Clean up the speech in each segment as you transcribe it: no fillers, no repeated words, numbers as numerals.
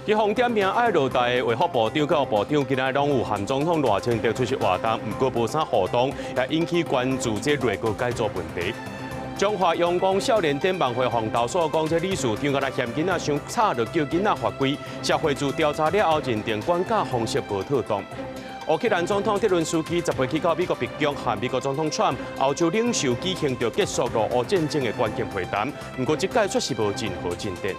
去予點名愛落台的衛福部長、教育部長，今仔攏有和總統賴清德出席活動，毋過無啥互動，也引起關注這內閣改組問題。彰化陽光少年展望會予投訴講，這理事長敢若嫌囡仔傷吵，就叫囡仔罰跪。社會處調查了後，認定管教方式無妥當。烏克蘭總統澤倫斯基18去到美國白宮，和美國總統川普、歐洲領袖舉行著結束俄烏戰爭的關鍵會談，毋過這擺卻是無任何進展。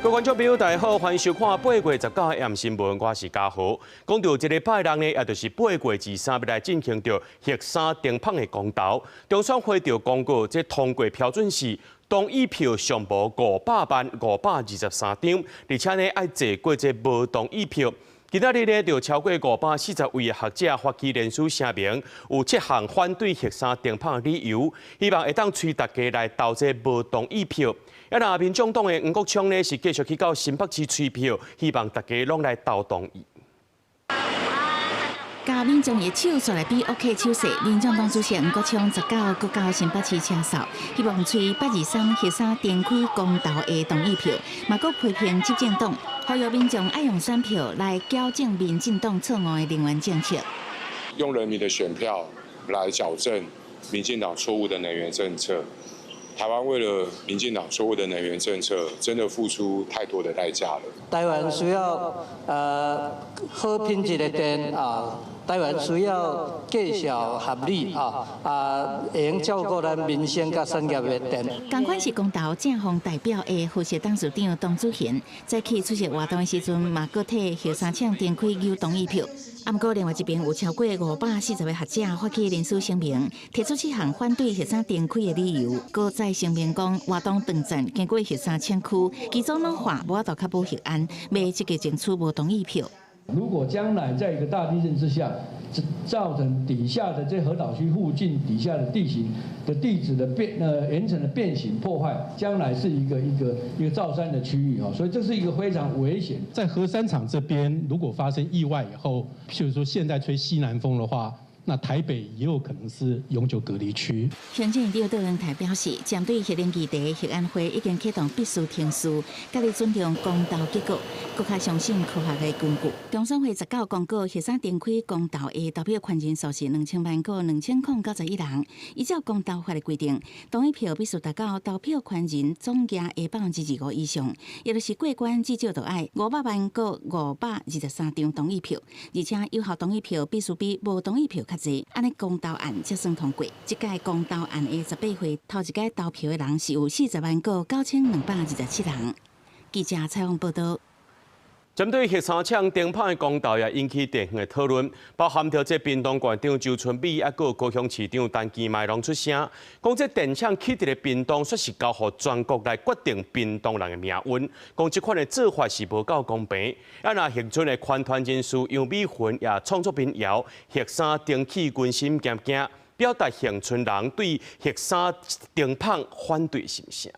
各位觀眾朋友，大家好，歡迎收看8月19的新聞，我是嘉豪。講到這個拜六呢，也就是8月23欲來進行著核三停麭的公投。中選會著公告，這通過標準是同意票上無5,000,523張，而且呢愛濟過這無同意票。今仔日呢，就超過540位的學者發起聯署聲明，有七項反對核三停麭的理由，希望會當催大家來投這無同意票。啊，若民眾黨的黃國昌呢，是繼續去到新北市催票，希望大家攏來投同意。共民眾的手紲來比 OK 手勢，民眾黨主席黃國昌19閣到新北市車掃，希望催823核三重開公投的同意票，嘛閣批評執政黨，呼籲民眾愛用選票來矯正民進黨錯誤的能源政策。用人民的選票來矯正民進黨錯誤的能源政策。台灣為了民進黨錯誤的能源政策，真的付出太多的代價了。台灣需要好品質的電啊，台灣需要價數合理啊，會用照顧咱民生佮產業的電。仝款是公投正方代表的核協董事長董子賢，早起出席活動的時陣，嘛閣替核三廠重開求同意票。啊，毋過另外一邊有超過540個學者發起聯署聲明，提出七項反對核三重開的理由。閣再聲明講，活動斷層經過核三廠區，機組老化，無法度確保核安，欲積極爭取無同意票。如果將來在一個大地震之下，造成底下的這核島區附近底下的地形的地質的變，岩層的變形破壞，將來是一個造山的區域啊，所以這是一個非常危險。在核三廠這邊，如果發生意外以後，譬如說現在吹西南風的話，那台北也有可能是永久隔離區。行政院長卓榮泰表示，針對核能議題，核安會已經啟動必須程序，佮你尊重公投結果，閣較相信科學的根據。中選會19公告，核三重開公投的投票權人數是20,000,091人。依照公投法的規定，同意票必須達到投票權人總額的25%以上，也就是過關至少著愛5,000,000五百二十三張同意票，而且有效同意票必須比無同意票較濟，按呢公投案才算通過。這屆公投案的18歲頭一屆投票的人是有400,009,227人。記者採訪報導。針對核三廠停麭的公投也引起地方的討論，包含著這屏東縣長周春米，抑閣高雄市長陳其邁攏出聲，講這電廠起佇咧屏東，煞是交予全國來決定屏東人的命運，講這款的做法是無夠公平。啊，若恆春的環團人士楊美雲也創作民謠《核三停起阮心驚驚》，表達恆春人對核三停麭反對心聲。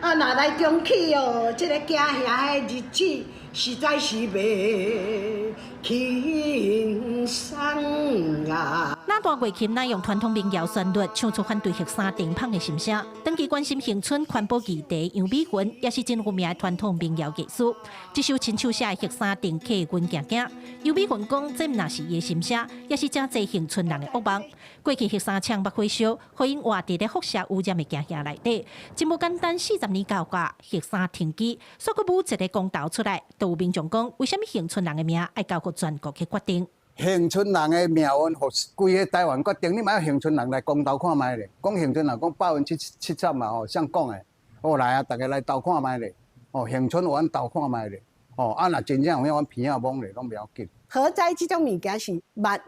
啊，若來重起哦，這个驚嚇的日子實在是袂輕鬆啊！那大月琴乃用傳統民謠旋律唱出反對核三停麭的心聲。長期關心恆春環保議題，楊美雲也是真有名的傳統民謠藝師。這首親手寫的核三停起阮驚驚，楊美雲講，這毋但是伊的心聲，也是誠濟恆春人的噩夢。過去核三廠捌火燒，予𪜶活佇咧輻射污染的驚嚇內底，真無簡單。40年到今，核三停機，煞閣舞一个公投出來，都有民眾講，為啥物恆春人的命愛交予全國去決定？恆春人的命運，予規个台灣決定，你莫愛恆春人來公投看覓咧？講恆春人講70%嘛吼，誰講的？哦來啊，逐家來投看覓咧？哦，恆春予阮投看覓咧？哦，啊若真正有影，阮鼻仔摸咧，攏袂要緊。核災這種物件是萬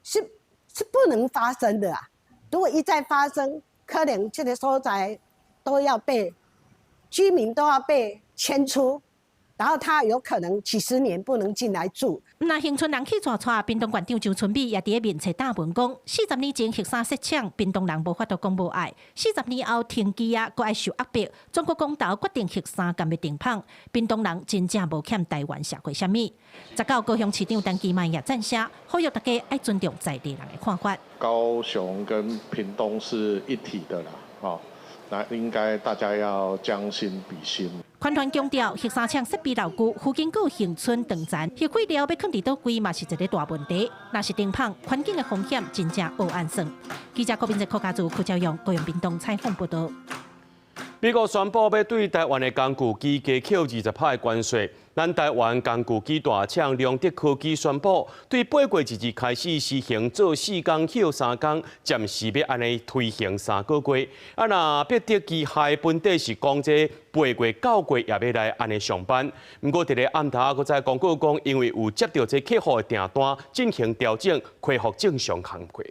是不能發生的啊！如果一再發生，可能這個所在都要被居民都要被遷出，然後他有可能幾十年不能進來住。若恆春人去跩跩，屏東縣長周春米也佇咧面冊貼文講，四十年前核三設廠，屏東人無法度講無愛；四十年後停機啊，閣愛受壓迫。全國公投決定核三敢欲停麭，屏東人真正無欠台灣社會啥物。19高雄市長陳其邁也贊聲，呼籲大家愛尊重在地人的看法。高雄跟屏東是一體的啦。哈，那應該大家要將心比心。環團強調，核三廠設備老舊，附近閣有恆春長殘，核廢料欲囥佇佗位嘛是一个大問題。若是燈捧，環境的風險真正烏按算。記者郭明哲、柯家祖、柯昭勇、高雄屏東採訪報道。美國宣布欲對台灣的工具機加扣20%的關稅。咱台灣工具機大廠良德科技宣布，對8月2日開始實行做4工歇3工，暫時欲按呢推行3個月。啊，若必得機械本底是講這8月9月也欲來按呢上班。毋過佇咧暗頭閣再公告講，因為有接著這客戶的訂單進行調整，恢復正常工作。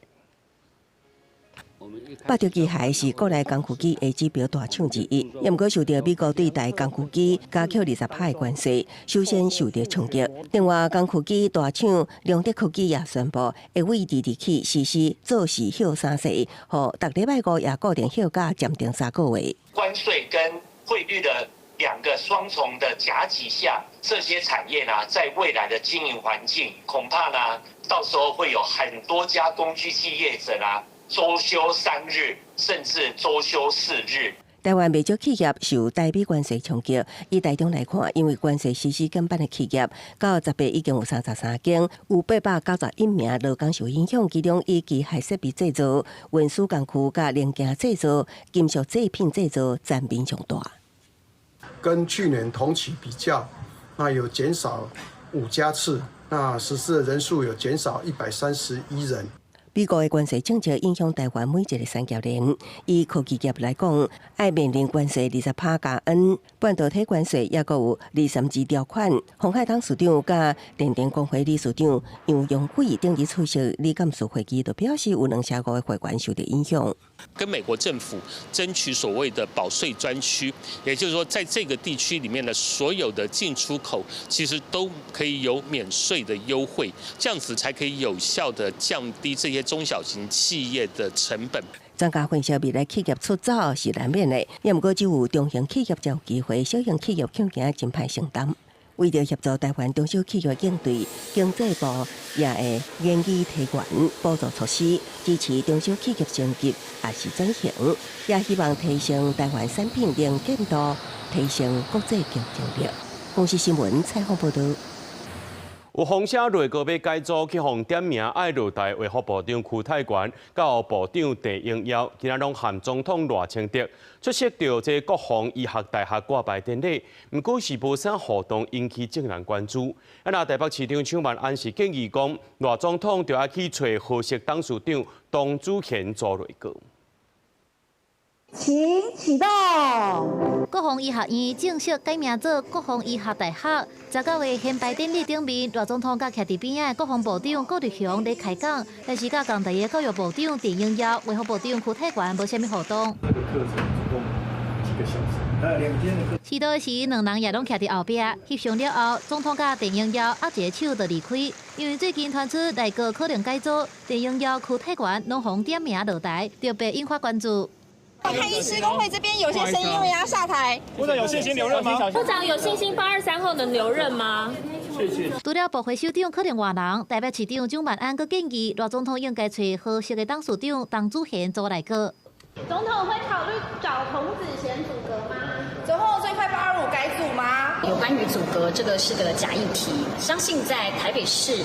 百德機械是國內工具機的指標大廠之一，也毋過受著美國對台工具機加扣20%的關稅，首先受著衝擊。另外，工具機大廠良德科技也宣布，會對二日起實施做四歇三制，予逐禮拜五也固定休假暫停3個月。關稅跟匯率的兩個雙重的夾擊下，這些產業呢，在未來的經營環境，恐怕呢，到時候會有很多家工具機業者呢，週休3日，甚至週休4日。台灣袂少企業受台美關稅衝擊，以台中來看，因為關稅實施減班的企業，到10月已經有33間，有891名勞工受影響，其中以機械設備製造、運輸工具佮零件製造、金屬製品製造佔比上大。跟去年同期比較，那有減少5家次，那實施的人數有減少131人。美國的關稅政策影響台灣每一个產業鏈。以科技業來講，愛面臨關稅20%加 N，半導體關稅抑閣有232條款。鴻海董事長佮電電公會理事長楊永偉頂日出席理監事會議，就表示有2成5的會員受著影響。跟美國政府爭取所謂的保稅專區，也就是說，在這個地區裡面的所有的進出口，其實都可以有免稅的優惠，這樣子才可以有效的降低這些中小型企業的成本。專家分析，未來企業出走是難免的，也毋過只有中型企業才有機會，小型企業恐驚真歹承擔。為著協助台灣中小企業應對，經濟部也會研議提懸補助措施，支持中小企業升級抑是轉型，也希望提升台灣產品能見度，提升國際競爭力。公視新聞採訪報導。有風聲內閣欲改組，去予點名愛落台衛福部長邱泰源，佮部長鄭英耀，今仔攏和總統賴清德出席著這國防醫學大學掛牌典禮。毋過是無啥互動引起眾人關注。啊，若台北市長蔣萬安是建議講，賴總統著愛去揣合適董事長童子賢組內閣。請啟動。國防醫學院正式改名做國防醫學大學。19日獻牌典禮頂面，賴總統佮徛佇邊仔的國防部長顧立雄咧開講，但是佮仝台的教育部長鄭英耀、衛福部長邱泰源無啥物互動。那個課程總共幾個小時？2天的課。遲到時，兩人也攏徛佇後壁翕相了後，總統佮鄭英耀握一个手就離開。因為最近傳出內閣可能改組，鄭英耀、邱泰源攏予點名落台，特別引發關注。看醫師公會這邊有些聲音因為要下台。部長有信心留任嗎？部長有信心823後能留任嗎？謝謝。除了部會首長可能換人，台北市長蔣萬安閣建議賴總統應該揣合適的董事長童子賢組內閣。總統會考慮找童子賢組閣嗎？總統最快825改組嗎？有關於組閣，這個是個假議題。相信在台北市，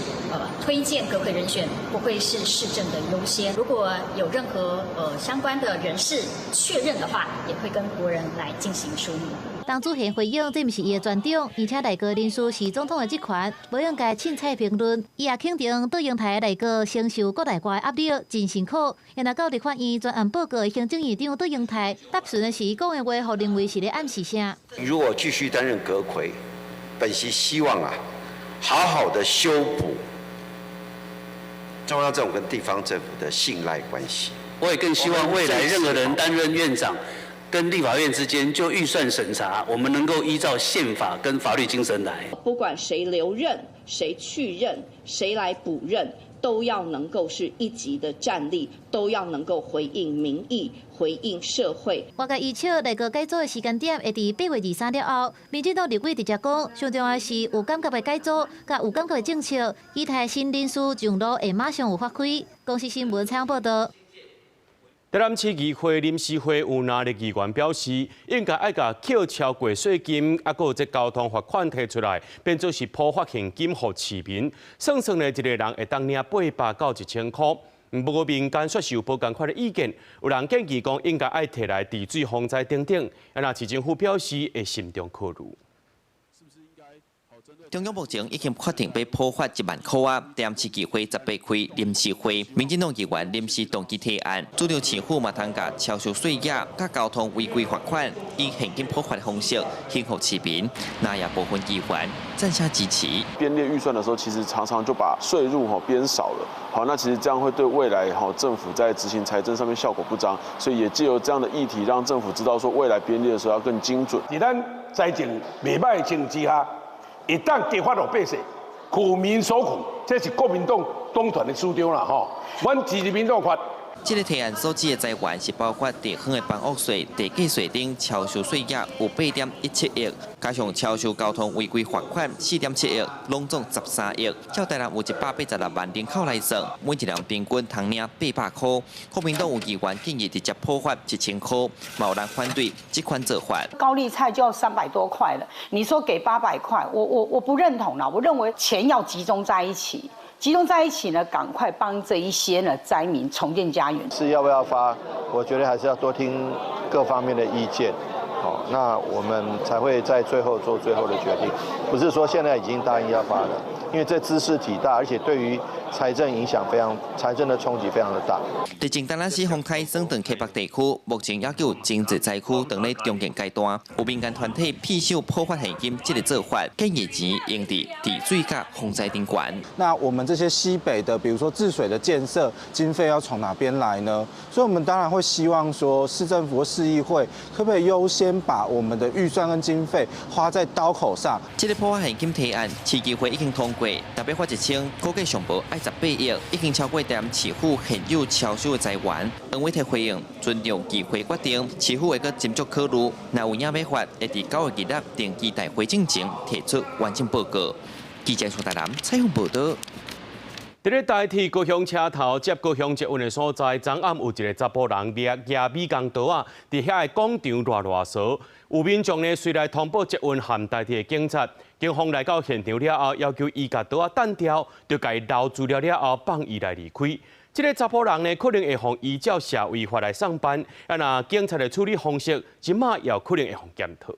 推薦閣揆人選不會是市政的優先。如果有任何相關的人事確認的話，也會跟國人來進行說明。童子賢回應，這毋是伊的專長，而且內閣人事是總統的職權，無應該凊彩評論。伊也肯定，卓榮泰內閣承受國內外壓力，真辛苦。然後到立法院專案報告的行政院長卓榮泰答詢時講的話，予認為是咧暗示啥？如果繼續擔任閣揆，本席希望啊，好好的修補中央政府跟地方政府的信賴關係。我也更希望未來任何人擔任院長，跟立法院之間就預算審查，我們能夠依照憲法跟法律精神來。不管誰留任、誰去任、誰來補任，都要能夠是一級的戰力，都要能夠回應民意、回應社會。外界預測內閣改組的時間點會佇8月23了後。民進黨立委直接講，上重要是有感覺的改組，佮有感覺的政策，期待新人事上路會馬上有發揮。公視新聞採訪報導。台南市議會臨時會有藍綠議員表示，應該愛共扣超過稅金，啊，閣有這交通罰款提出來，變做是普發現金予市民，算算咧，一個人會當領800到1000箍。不過民間卻是有無仝款的意見，有人建議講應該愛提來治水防災等等，啊，若市政府表示會慎重考慮。中央目前已經決定欲普發1萬箍啊！台南市議會18開臨時會，民進黨議員臨時動議提案，主張市府嘛通共超收稅額、佮交通違規罰款，以現金普發的方式還予市民，那也部分議員贊成支持。編列預算的時候，其實常常就把稅入吼編少了，好，那其實這樣會對未來吼政府在執行財政上面效果不彰，所以也藉由這樣的議題，讓政府知道說未來編列的時候要更精準。佇咱財政袂䆀的情形之下，會當加發予百姓，苦民所苦，這是國民黨黨團的主張啦，吼。阮支持民眾發。這個提案所指的財源是包括地方的房屋稅、地價稅等超收稅額有8.17億，加上超收交通違規罰款4.7億，攏總13億。照台南有186萬人口來算，每一人平均通領800箍。國民黨有議員建議直接普發1000箍，嘛有人反對這款做法。高麗菜就要300多塊了，你說給800塊，我不認同啦。我認為錢要集中在一起。集中在一起呢，趕快幫這一些呢災民重建家園。是要不要發？我覺得還是要多聽各方面的意見，好，那我們才會在最後做最後的決定。不是說現在已經答應要發了，因為這茲事體大，而且對於財政影響非常，財政的衝擊非常的大。地震台南市風台升到溪北地區，目前也有真濟災區當咧重建階段，有民間團體披手普發現金這個做法，建議錢用佇治水佮防災頂懸。那我們這些西北的，比如說治水的建設經費要從哪邊來呢？所以，我們當然會希望說，市政府或市議會可不可以優先把我們的預算跟經費花在刀口上？這個普發現金提案，市議會已經通過，特別發1000，估計上無愛18億，已經超過台南市府現有超收的財源。黃偉哲回應，尊重議會決定，市府會閣斟酌考慮，若有影欲發，會佇9月2日定期大會進前提出完整報告。記者蘇台南採訪報導。佇咧台鐵高雄車頭接高雄捷運的所在，昨暗有一個查埔人掠舉美工刀仔，佇遐个廣場亂囉嗦。有民眾呢，隨來通報捷運和台鐵的警察，警方來到現場了後，要求伊共刀仔擲掉，就共伊留資料了後，放伊來離開。這个查埔人呢，可能會予依照社維法來送辦，啊若警察的處理方式，這馬也有可能會予檢討。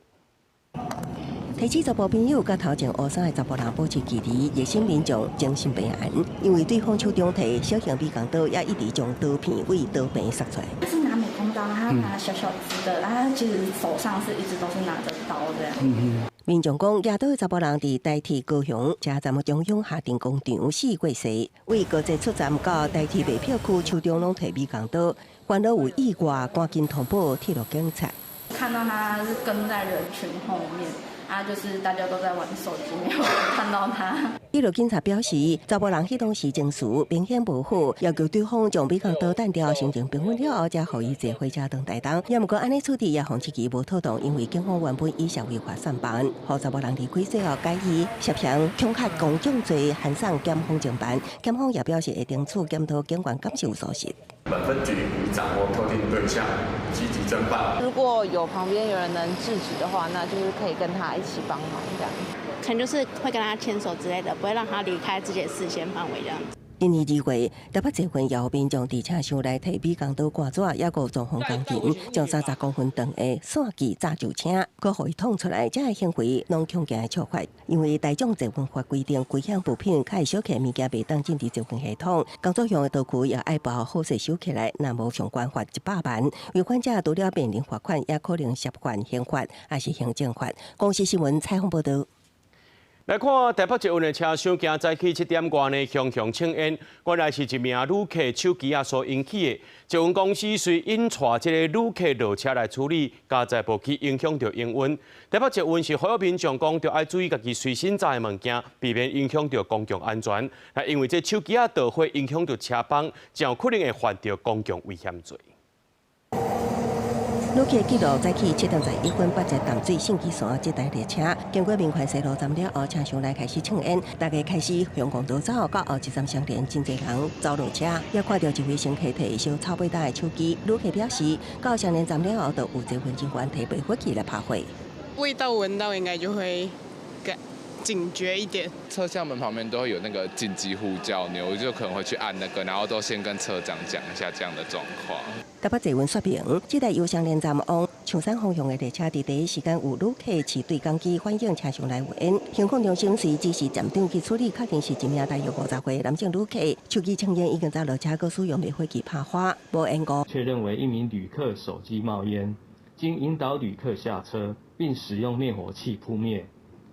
提起查埔朋友，佮頭前烏衫的查埔人保持距離，熱心民眾精神平安，因為對方手中提小型美工刀，也一直將刀片對刀柄殺出來。他是拿美工刀，他拿小小支的，然後他其實手上是一直都是拿着刀這樣。民眾講，舉刀的查埔人佇台鐵高雄車站的中央下定廣場4月四，為高鐵出站到台鐵賣票區，手中攏提美工刀，煩惱有意外，趕緊通報鐵路警察。看到他是跟在人群後面。啊，就是大家都在玩手機，沒有看到他。鐵路警察表示，查埔人彼當時情緒明顯無好，要求對方將美工刀擲掉，心情平穩了後，才予伊坐火車轉台東。也毋過按呢處置也予這起無妥當，因為警方原本以社維法送辦，予查埔人離開最後改以涉嫌恐嚇公眾罪，函送檢方偵辦。檢方也表示會定處檢討警員敢是有疏失。本分局已掌握特定對象，積極偵辦。如果有旁邊有人能制止的話，那就是可以跟他一起幫忙這樣。可能就是會跟他牽手之類的，不會讓他離開自己的視線範圍這樣子。今年2月，台北捷運有民眾佇車廂內提美工刀割紙，抑閣有裝潢工人將30公分長的線鋸紮上車，閣予伊捅出來，這个行為攏強行觸法。因為大眾捷運法規定，危險物品較會燒起物件袂當進佇捷運系統，工作用的刀具也愛包好勢收起來，若無上懸罰100萬。違反者除了面臨罰款，也可能涉犯刑法，抑是行政法。公視新聞採訪報導。來看台北捷運的車廂，今早起7點外呢，熊熊青煙，原來是一名旅客手機仔所引起的。捷運公司隨引帶這个旅客落車來處理，佳哉無去影響著營運。台北捷運是呼籲民眾講，著愛注意家己隨身載的物件，避免影響著公共安全。那因為這手機仔導火影響著車幫，真有可能會犯著公共危險罪。旅客記錄早起7點11分8節淡水信義線這台列車，經過民權西路站了後，車廂內開始嗆煙，大家開始向公道走，到後一站雙連，真濟人走落車，也看著一位乘客提燒臭尾焦的手機。旅客表示，到雙連站了後，就有捷運警員提滅火器來拍火。味道聞到應該就會警覺一點。車廂門旁邊都會有那個緊急呼叫鈕，就可能會去按那個，然後都先跟車長講一下這樣的狀況。台北捷運說明，這台由雙連站往象山方向的列車，佇第一時間有旅客持對講機反映車廂內有煙。行控中心隨指示站長去處理，確認是一名大約50歲男性旅客，手機嗆煙已經走落車，閣使用滅火器拍火，無延誤。確認為一名旅客手機冒煙，經引導旅客下車，並使用滅火器撲滅。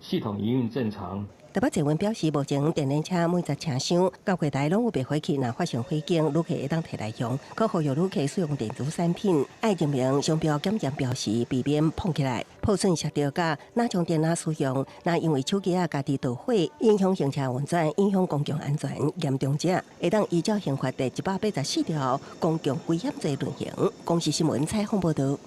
系統營運正常。台北捷運表示，目前電聯車每節車廂到櫃台攏有滅火器，若發生火警，旅客會當提來用。閣呼籲旅客使用電子產品，愛認明商標檢驗標示，避免碰起來破損摔著佮若將電腦使用，若因為手機仔家己導火，影響行車運轉，影響公共安全，嚴重者會當依照刑法第184條公共危險罪論刑。公視新聞採訪報導。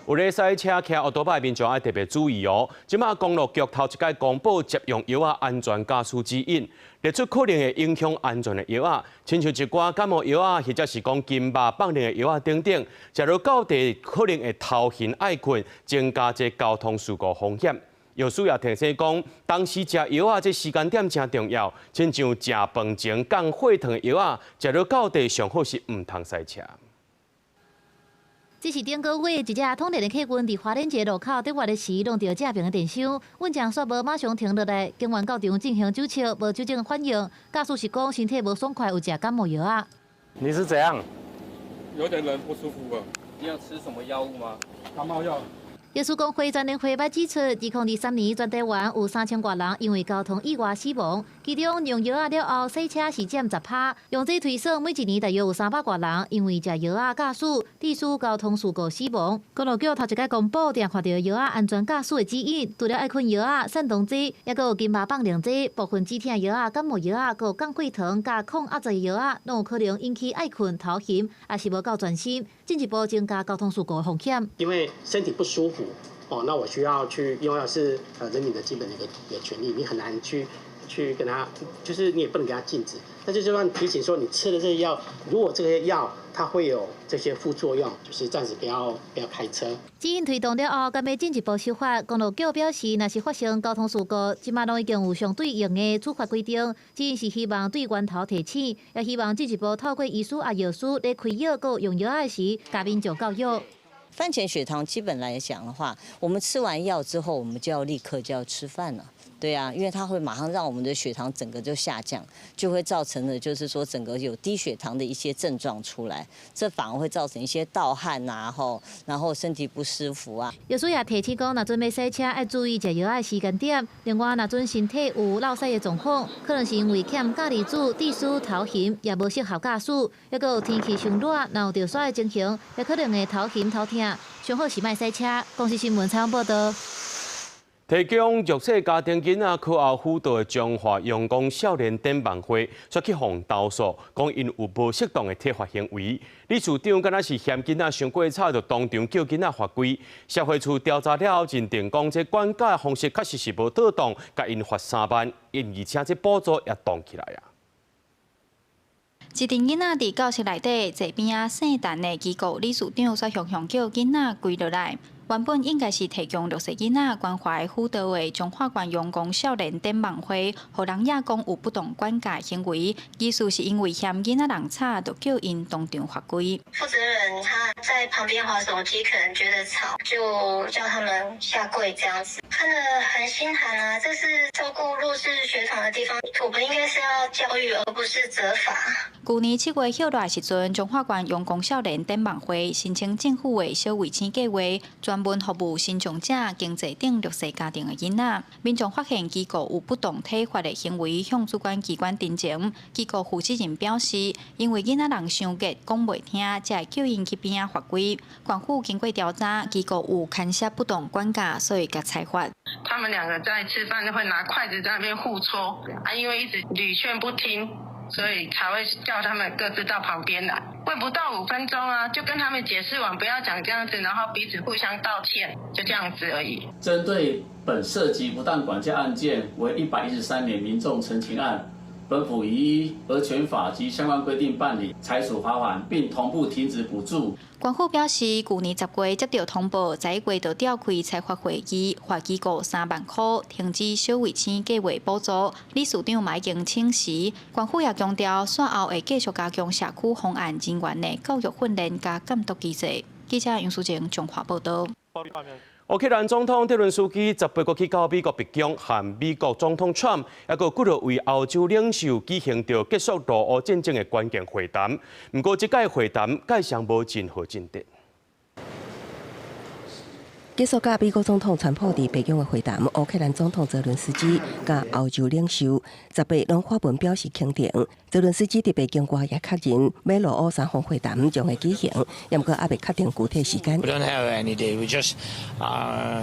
有咧駛車騎歐多擺民眾愛特別注意哦。這馬公路局頭一擺公布捷用藥仔安全駕駛指引，列出可能會影響安全的藥仔，親像一寡感冒藥仔，或者是講筋肉放電的藥仔等等，食落到底可能會頭暈愛睏，增加這交通事故風險。藥師也提醒講，當時食藥仔這時間點誠重要，親像食飯前降血糖的藥仔，食落到底上好是毋通駛車。這是頂個月一隻統聯的客運佇花蓮一個路口佇活的時，弄著正爿的電箱，運將煞無馬上停落來，警員到場進行糾測，無酒精反應。駕駛是講身體無爽快，有食感冒藥仔。你是怎樣？有點人不舒服啊。你有吃什麼藥物嗎？感冒藥。藥師公會全聯會捌指出，2023年全台灣有3000外人因為交通意外死亡，其中用藥仔了後駛車是佔10%。用這推算，每一年大約有300外人因為食藥仔駕駛，致使交通事故死亡。公路局頭一擺公布，定看著藥仔安全駕駛的指引，除了愛睏藥仔、散動劑，抑閣有筋肉放電劑、部分止疼藥仔、感冒藥仔，閣有降血糖、佮抗壓劑藥仔，攏有可能引起愛睏、頭暈，抑是無夠專心，進一步增加交通事故的風險。因為身體不舒服，哦，那我需要去用藥是人民的基本的一個權利，你很難去跟他，就是你也不能給他禁止，但是就算提醒說你吃了這些藥，如果這些藥它會有這些副作用，就是暫時不要開車。指引推動了後，敢欲進一步修法？公路局表示，若是發生交通事故，這馬攏已經有相對應的處罰規定。指引是希望對源頭提醒，也希望進一步透過醫師啊藥師咧開藥閣用藥仔時，共民眾教育。飯前血糖基本來講的話，我們吃完藥之後，我們就要立刻就要吃飯了。對啊，因為它會馬上讓我們的血糖整個就下降，就會造成的，就是說整個有低血糖的一些症狀出來，這反而會造成一些盜汗啊，然後身體不舒服啊。藥師也提醒講，若準備駛車，愛注意食藥仔時間點。另外，若準身體有落屎的狀況，可能是因為欠鈣離子、致使頭暈，也無適合駕駛。抑閣有天氣傷熱，若有著痧的情形，也可能會頭暈頭痛。上好是莫駛車。公視新聞採訪報導。提供弱勢家庭囡仔課後輔導的彰化陽光少年展望會，煞去予投訴，講𪜶有無適當的體罰行為。理事長敢若是嫌囡仔傷過吵，就當場叫囡仔罰跪。社會處調查了後，認定講這管教的方式確實是無妥當，共𪜶罰3萬，而且這補助也凍起來啊。一陣囡仔佇教室內底坐邊仔姓陳的機構理事長，煞雄雄叫囡仔跪落來。原本應該是提供弱勢囡仔關懷輔導的彰化縣陽光少年展望會，予人惹講有不當管教行為，疑似是因為嫌囡仔人吵，就叫𪜶當場罰跪。負責人他在旁邊滑手機，可能覺得吵，就叫他們下跪這樣子，看得很心寒啊！這是照顧弱勢學童的地方，我們應該是要教育，而不是責罰。舊年7月歇熱的時陣，彰化縣陽光少年展望會申請政府的小衛星計劃，專門服務身障者、經濟等弱勢家庭的囡仔。民眾發現機構有不當體罰的行為，向主管機關陳情。機構負責人表示，因為囡仔人傷激，講袂聽，才會叫𪜶去邊仔罰跪。縣府經過調查，機構有牽涉不當管教，所以共裁罰。他們兩個在吃飯會拿筷子在那邊互戳，啊，因為一直屢勸不聽。所以才會叫他們各自到旁邊來。跪不到5分鐘啊，就跟他們解釋完，不要講這樣子，然後彼此互相道歉，就這樣子而已。針對本涉及不當管教案件為113年民眾陳情案，本府依兒權法及相關規定辦理，裁處罰款，並同步停止補助。官府表示，舊年10月接到通報，11月就召開裁罰會議，罰機構3萬塊，停止小衛星計劃補助。理事長嘛已經請辭。官府也強調，煞後會繼續加強社區防案人員的教育訓練佮監督機制。記者楊淑靜綜合報導。烏克蘭總統澤倫斯基18號去到美國白宮，和美國總統川普，抑閣幾落位歐洲領袖舉行著結束俄烏戰爭的關鍵會談。毋過，這擺會談蓋上無任何進展。結束佮美國總統川普佇白宮的會談，烏克蘭總統澤倫斯基佮歐洲領袖18攏發文表示肯定。澤倫斯基佇白宮外也確認，欲俄烏三方會談將會舉行，毋過猶未確定具體時間。 We don't have any date. We just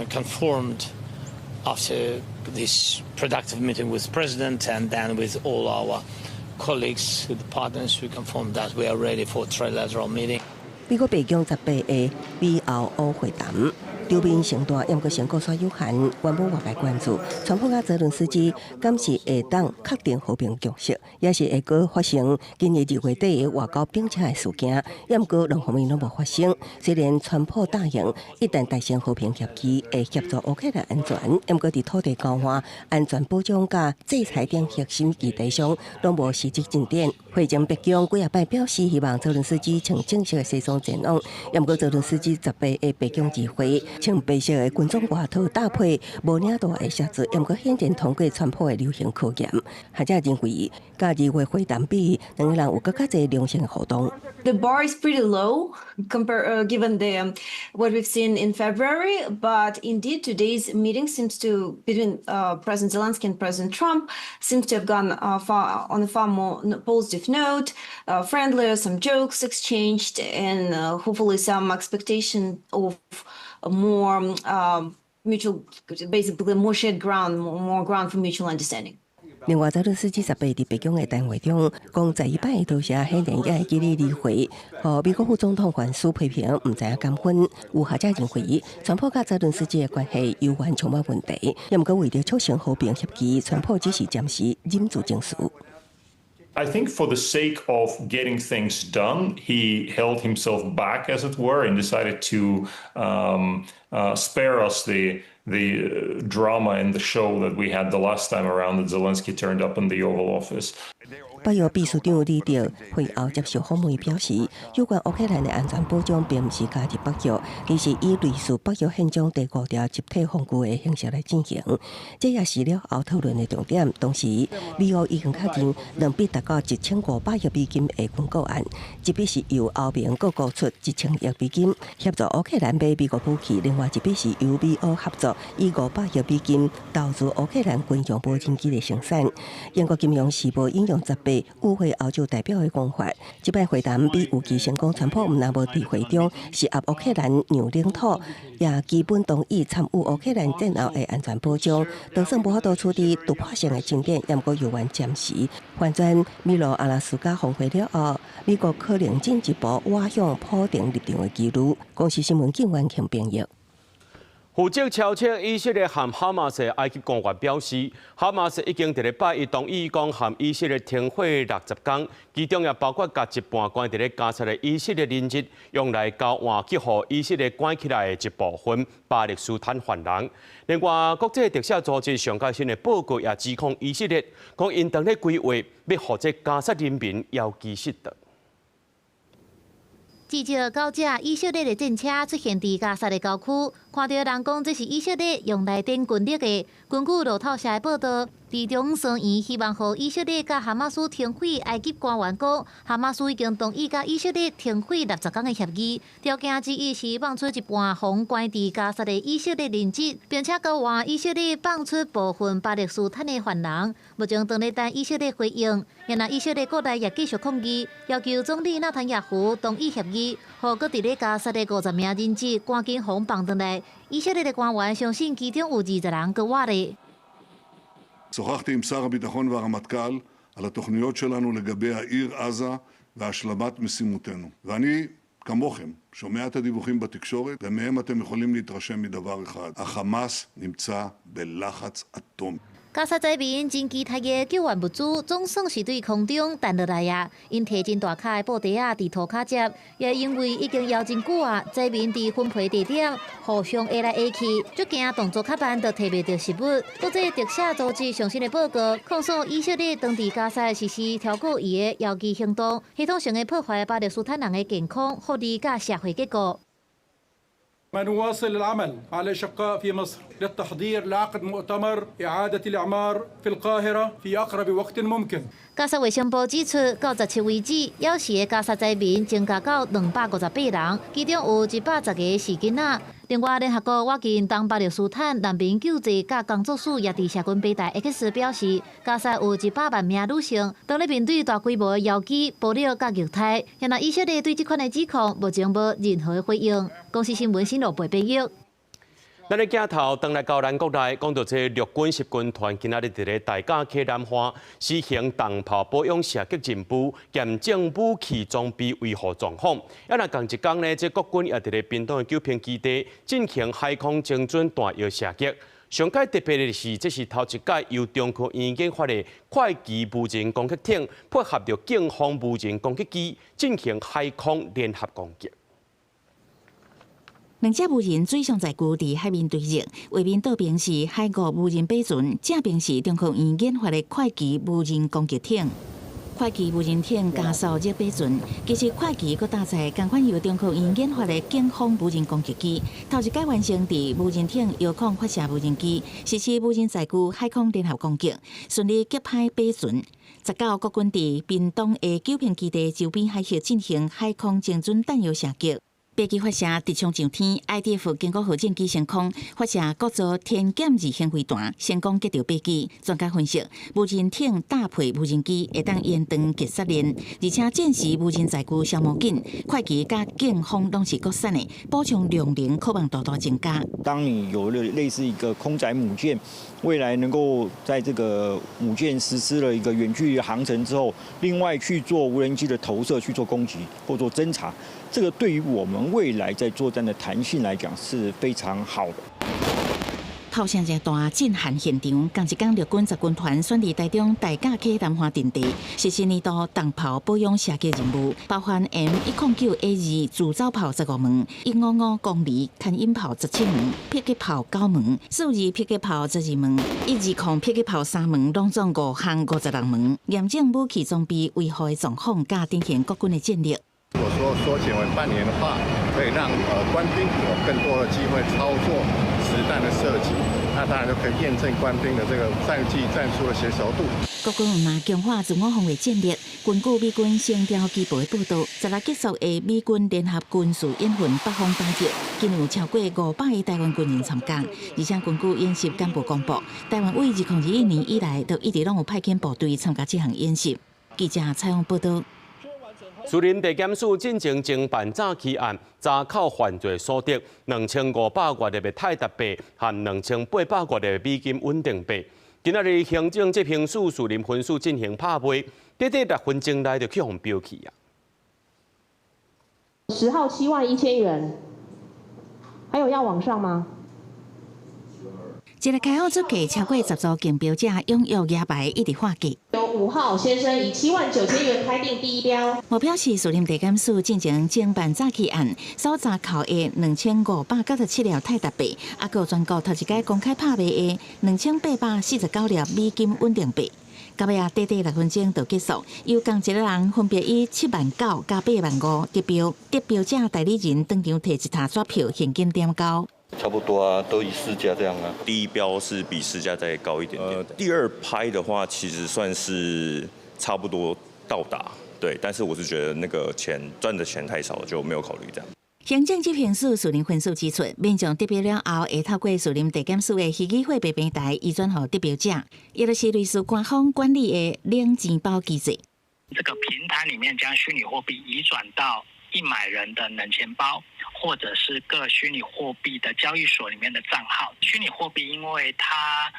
confirmed after this productive meeting with President and then with all our colleagues, with the partners, we confirmed that we are ready for trilateral meeting. 美國白宮18的美歐烏會談。場面盛大，毋過成果煞有限，原本外界關注，川普佮澤倫斯基敢是會當確定和平共識，抑是會閣發生今年2月底的外交冰車的事件，毋過兩方面攏無發生。雖然川普答應一旦達成和平協議，會協助烏克蘭安全，毋過佇土地交換、安全保障佮制裁等核心議題上，攏無實質進展。會前白宮幾仔擺表示，希望澤倫斯基穿正式的西裝前往，毋過澤倫斯基十八的白宮集會，穿白色的軍裝外套搭配無領帶的靴子，毋過顯然通過川普的流行考驗。學者認為，佮2月會談比，兩個人有閣較濟良性互動。 The bar is pretty low given the what we've seen in February, but indeed today's meeting seems to between President Zelensky and President Trump seems to have gone far on a far more positive note, friendlier, some jokes exchanged, and hopefully some expectation of more mutual, basically more shared ground, more ground for mutual understanding. 另外，澤倫斯基18佇白宮的談話中，講11擺多謝顯然也會記得離會，予美國副總統范斯批評毋知影感恩。有學者認為，川普佮澤倫斯基的關係猶原充滿問題，毋過為著促成和平協議，川普只是暫時忍住情緒。 I think for the sake of getting things done, he held himself back, as it were, and decided to spare us the drama and the show that we had the last time around that Zelensky turned up in the Oval Office. 北約秘書長李德會後接受訪問表示，有關烏克蘭的安全保障並毋是加入北約，而是以類似北約憲章第五條集體防禦的形式來進行。這也是了後討論的重點。同時，美歐已經確認兩筆達到1500億美金的軍購案，一筆是由歐盟閣撥出1000億美金協助烏克蘭買美國武器，另外一筆是由美歐合作以500億美金投資烏克蘭軍用無人機的生產。英國金融時報引用18與會歐洲代表的講法，這擺會談比預期成功。川普毋但無佇會中施壓烏克蘭讓領土，也基本同意參與烏克蘭戰後的安全保障。就算無法度取得突破性的進展，毋過猶原暫時翻轉米羅阿拉斯加峰會了後，美國可能進一步倚向普丁立場的幾率。公視新聞警員強編譯。負責調停以色列和哈馬斯的埃及官員表示，哈馬斯已經佇咧拜一同意講和以色列停火60天，其中也包括共一半關佇咧加薩的以色列人質用來交換去予以色列關起來的一部分巴勒斯坦犯人。另外，國際特赦組織上較新的報告也指控以色列，講𪜶當咧規劃欲予這加薩人民枵飢死的。至少九架以色列的戰車出現佇加薩的郊區，看著人講這是以色列用來展軍力的。根據路透社的報道，佇中商議希望予以色列佮哈馬斯停火，埃及官員講，哈馬斯已經同意佮以色列停火60天的協議，條件之一是放出一半予關佇加薩的以色列人質，並且交換以色列放出部分巴勒斯坦的犯人。目前當咧等以色列回應，然後以色列國內也繼續抗議，要求總理納坦雅胡同意協議，予閣佇咧加薩的50名人質趕緊予放轉來。以色列的官員相信其中有20人閣活咧。 שוחחתי עם שר הביטחון והרמטכ"ל על התוכניות שלנו לגבי העיר עזה והשלמת משימותינו. ואני, כמוכם, שומע את הדיווחים בתקשורת, ומהם אתם יכולים להתרשם מדבר אחד: החמאס נמצא בלחץ אטומי. 加沙災民真期待的救援物資，總算是對空中彈落來啊！𪜶提真大跤的布袋仔佇塗跤接，也因為已經枵真久啊，災民佇分配地點互相挨來挨去，足驚動作較慢就提袂著食物。國際特赦組織上新的報告，控訴以色列當地加沙實施超過伊的遙機行動，系統性的破壞巴勒斯坦人的健康、福利佮社會結構。 نواصل العمل مع الأشقاء في مصر للتحضير لعقد مؤتمر إعادة الإعمار في القاهرة في أقرب وقت ممكن。加沙衛生部指出，到17為止，枵死的加沙災民增加到258人，其中有110个是囡仔。另外，聯合國倚近東巴勒斯坦難民救濟佮工作署也佇社群平台 X 表示，加沙有100萬名女性，當咧面對大規模的枵飢、暴力佮虐待。現在以色列對這款的指控，目前無任何的回應。公視新聞新羅貝編譯。咱的鏡頭轉來到咱國內，講到這陸軍十軍團今仔日佇咧大甲溪南岸施行重炮保養射擊任務，驗證武器裝備維護狀況。啊，若仝一工呢，這國軍也佇咧屏東的九評基地進行海空精準彈藥射擊。上蓋特別的是，這是頭一擺由中科院研發的快騎無人攻擊艇，配合著勁風無人攻擊機進行海空聯合攻擊。兩隻無人水上載具佇海面對峙，畫面倒爿是海鷗無人飛船，正爿是中科院研發的快騎無人攻擊艇。快騎無人艇加速熱飛船，其實快騎閣搭載仝款由中科院研發的勁風無人攻擊機，頭一擺完成佇無人艇遙控發射無人機，實施無人載具海空聯合攻擊，順利擊破飛船。19國軍佇屏東的九評基地周邊海域進行海空精準彈藥射擊。飛機發射直衝上天，IDF 經過號戰機升空發射國造天劍二型飛彈，成功擊著飛機。專家分析，無人艇搭配無人機會當延長擊殺鏈，而且戰時無人載具消耗緊，快騎佮勁風攏是國產的，補充量能可望大大增加。當你有了類似一個空載母艦，未來能夠在這個母艦實施了一個遠距離航程之後，另外去做無人機的投射去做攻擊或做偵察。這個對於我們未來在作戰的彈性來講是非常好的。炮聲正大，震撼現場。仝一工陸軍十軍團選佇台中大甲溪南岸陣地，實施年度重炮保養射擊任務，包含 M109A2 自走炮15門、155公里牽引炮17門、迫擊炮9門、42迫擊炮12門、120迫擊炮3門，攏總5項56門，驗證武器裝備維護的狀況，佮展現國軍的戰力。如果說縮減為半年的話，可以讓官兵有更多的機會操作實彈的射擊，那當然就可以驗證官兵的這個戰技戰術的嫻熟度。國軍嘛強化自我防衛戰力。根據美軍星調機報的報導，16結束的美軍聯合軍事演訓北方打擊，今有超過500个台灣軍人參加。而且根據演習幹部公布，台灣對2021年以來，都一直攏有派遣部隊參加這項演習。記者採訪報導。士林地檢署進前偵辦詐欺案，查扣犯罪所得2500外粒的泰達幣和2800外粒的美金穩定幣。今仔日行政執行署士林分署進行拍賣，短短6分鐘內就去予標去啊！10號7萬1千元，還有要往上嗎？一个開放出價超過10組競標者踴躍舉牌，一直喊價。由5號先生以7萬9千元開定第一標。目標是士林地檢署進前偵辦詐欺案，所查扣的2597粒泰達幣，猶閣有全國頭一擺公開拍賣的2849粒美金穩定幣。到尾啊，短短6分鐘就結束，由仝一个人分別以7萬9佮8萬5得標，得標者代理人當場提一疊紙票現金點交。差不多啊，都以市價這樣啊。第一標是比市價再高一點點。第二拍的話，其實算是差不多到達，對。但是我是覺得那個錢賺的錢太少，就沒有考慮這樣。行政執行署士林分署指出，民眾得標了後，會透過士林地檢署的虛擬貨幣平台移轉予得標者，也就是類似官方管理的冷錢包機制。這個平台裡面將虛擬貨幣移轉到應買人的冷錢包，或者是各虛擬貨幣的交易所裡面的賬號。虛擬貨幣因為它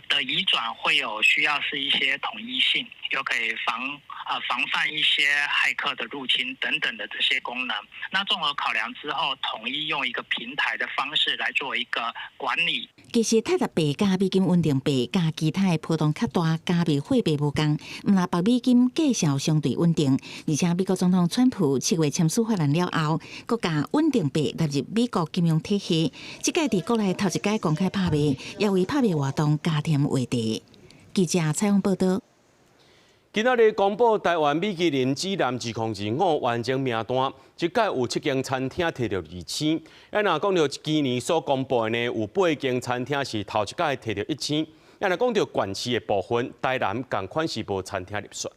的移轉會有需要是一些統一性，又可以防範一些駭客的入侵等等的這些功能。那綜合考量之後，統一用一個平台的方式來做一個管理。其實泰達幣佮美金穩定幣佮其他的波動較大，加密貨幣無仝，毋但北美金價數相對穩定，而且美國總統川普7月簽署法案了後，閣共穩定幣納入美國金融體系。這屆佇國內頭一擺公開拍賣，也為拍賣活動加添話題。記者採訪報導。今仔日公布台灣米其林指南2025完整名單，這屆有7間餐廳提著二星。啊，若講著今年所公布的呢，有8間餐廳是頭一擺提著一星。啊，若講著縣市的部分，台南仝款是無餐廳入選。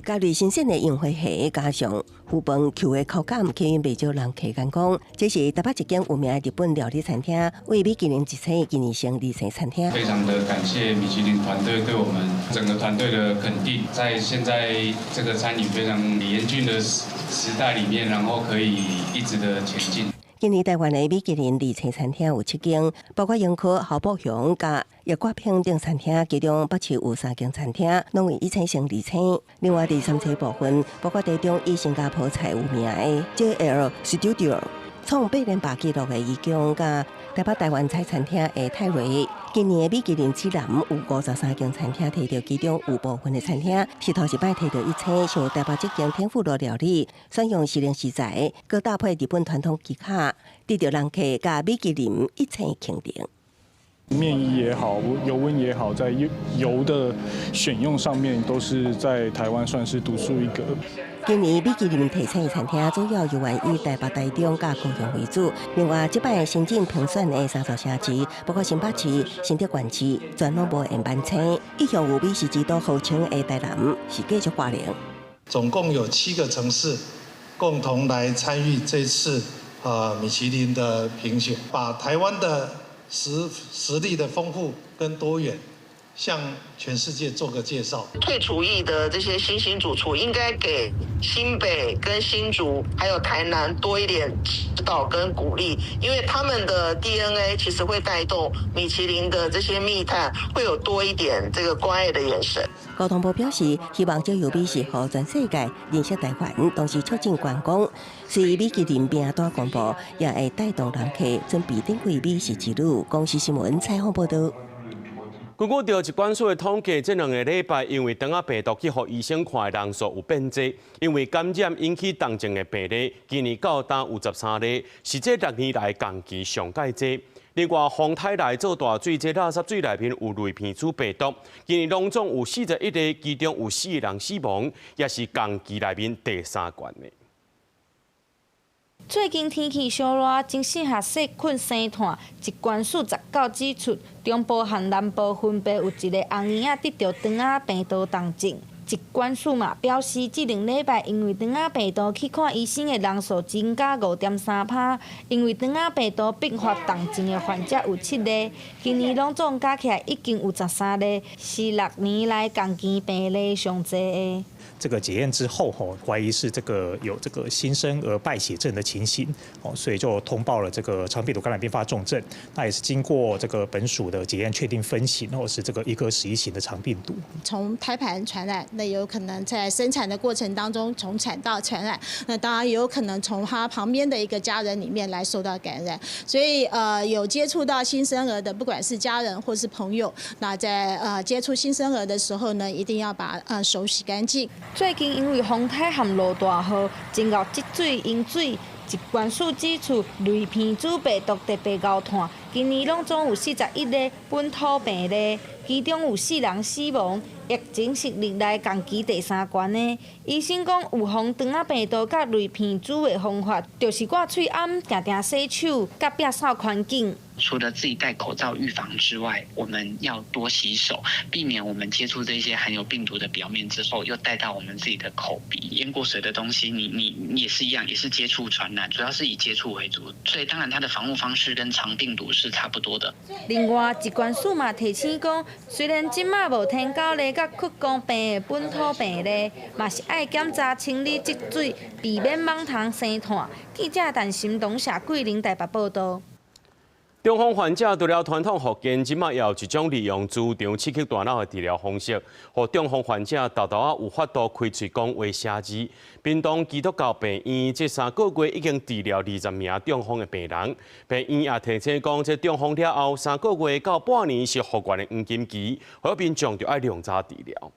加入新鮮的櫻花蝦，加上魚飯 Q 的口感，吸引袂少人客人講，這是台北一間有名的日本料理餐廳，為米其林一星今年升二星餐廳。非常的感謝米其林團隊對我們整個團隊的肯定，在現在這個餐飲非常嚴峻的時代裡面，然後可以一直的前進。今年台灣的米其林二星餐廳有7間，包括英科、侯寶雄佮葉國平等餐廳，其中北市有3間餐廳，攏為一星升二星。另外，佇三星部分，包括台中以新加坡菜有名的 JL Studio，創8連霸紀錄的怡宮，佮台北台灣菜餐廳的泰瑞。今年的米其林指南有53間餐廳提著，其中有部分的餐廳是頭一擺提著一星，像台北這間天婦羅料理，選用時令食材，閣搭配日本傳統技巧，得著人客佮米其林一星肯定。麵衣也好，油溫也好，在油的選用上面都是在台灣算是獨樹一格。今年米其林提星餐廳主要猶原以台北、台中佮高雄為主。另外，這擺新進評選的三座城市，包括新北市、新竹縣市，全攏無延班星。一向有美食之都號稱的台南是繼續掛零。總共有7個城市共同來參與這次米其林的評選，把台灣的實力的豐富跟多元，向全世界做個介紹。退廚役的這些新興主廚，應該給新北跟新竹還有台南多一點指導跟鼓勵，因為他們的 DNA 其實會帶動米其林的這些密探，會有多一點這個關愛的眼神。交通部表示，希望藉由美食予全世界認識台灣，同時促進觀光。隨米其林名單公布，也會帶動人客準備展開美食之旅。公視新聞採訪報導。根據著疾管署的統計，這兩個禮拜因為腸仔病毒去予醫生看的人數有變濟，因為感染引起重症的病例，今年到今有13例，是這6年來同期上蓋濟。另外，風颱來做大水，這垃圾水內面有類鼻疽病毒，今年攏總有41例，其中有4個人死亡，也是同期內面第三懸的。最近天氣傷熱，真適合細菌生湠。疾管署19指出，中部和南部分別有一個紅嬰仔得著腸仔病毒重症。疾管署嘛表示，這兩禮拜因為腸仔病毒去看醫生的人數增加5.3%，因為腸仔病毒併發重症的患者有7例，今年攏總加起來已經有13例，是6年來同期病例上濟的。這個檢驗之後，吼，懷疑是這個有這個新生兒敗血症的情形，哦，所以就通報了這個腸病毒感染併發重症。那也是經過這個本署的檢驗確定分型，或是這個1科11型的腸病毒。從胎盤傳染，那有可能在生產的過程當中從產道傳染，那當然也有可能從他旁邊的一個家人裡面來受到感染。所以有接觸到新生兒的，不管是家人或是朋友，那在接觸新生兒的時候呢，一定要把手洗乾淨。最近因為風颱和落大雨，真𠢕積水淹水，疾管署指出，類鼻疽病毒特別𠢕湠，今年攏總有41例本土病例，其中有4人死亡，疫情是歷來同期第三懸的。醫生講，預防腸仔病毒佮類鼻疽的方法，就是掛喙罨、定定洗手、佮摒掃環境。除了自己戴口罩預防之外，我們要多洗手，避免我們接觸這些含有病毒的表面之後，又帶到我們自己的口鼻。淹過水的東西，你也是一樣，也是接觸傳染，主要是以接觸為主。所以當然，它的防護方式跟腸病毒是差不多的。另外，疾管署嘛提醒講，雖然這馬無天狗痢佮屈光病的本土病例，嘛是愛檢查清理積水，避免蠓蟲生湠。記者陳心東、謝桂玲台北報道。中風患者除了傳統復健，這馬也有一種利用磁場刺激大腦的治療方式，予中風患者沓沓仔有法度開喙講話寫字。屏東基督教病院這3個月已經治療20名中風的病人，病院也提醒講，這中風了後3個月到半年是復原的黃金期，予民眾就愛量早治療。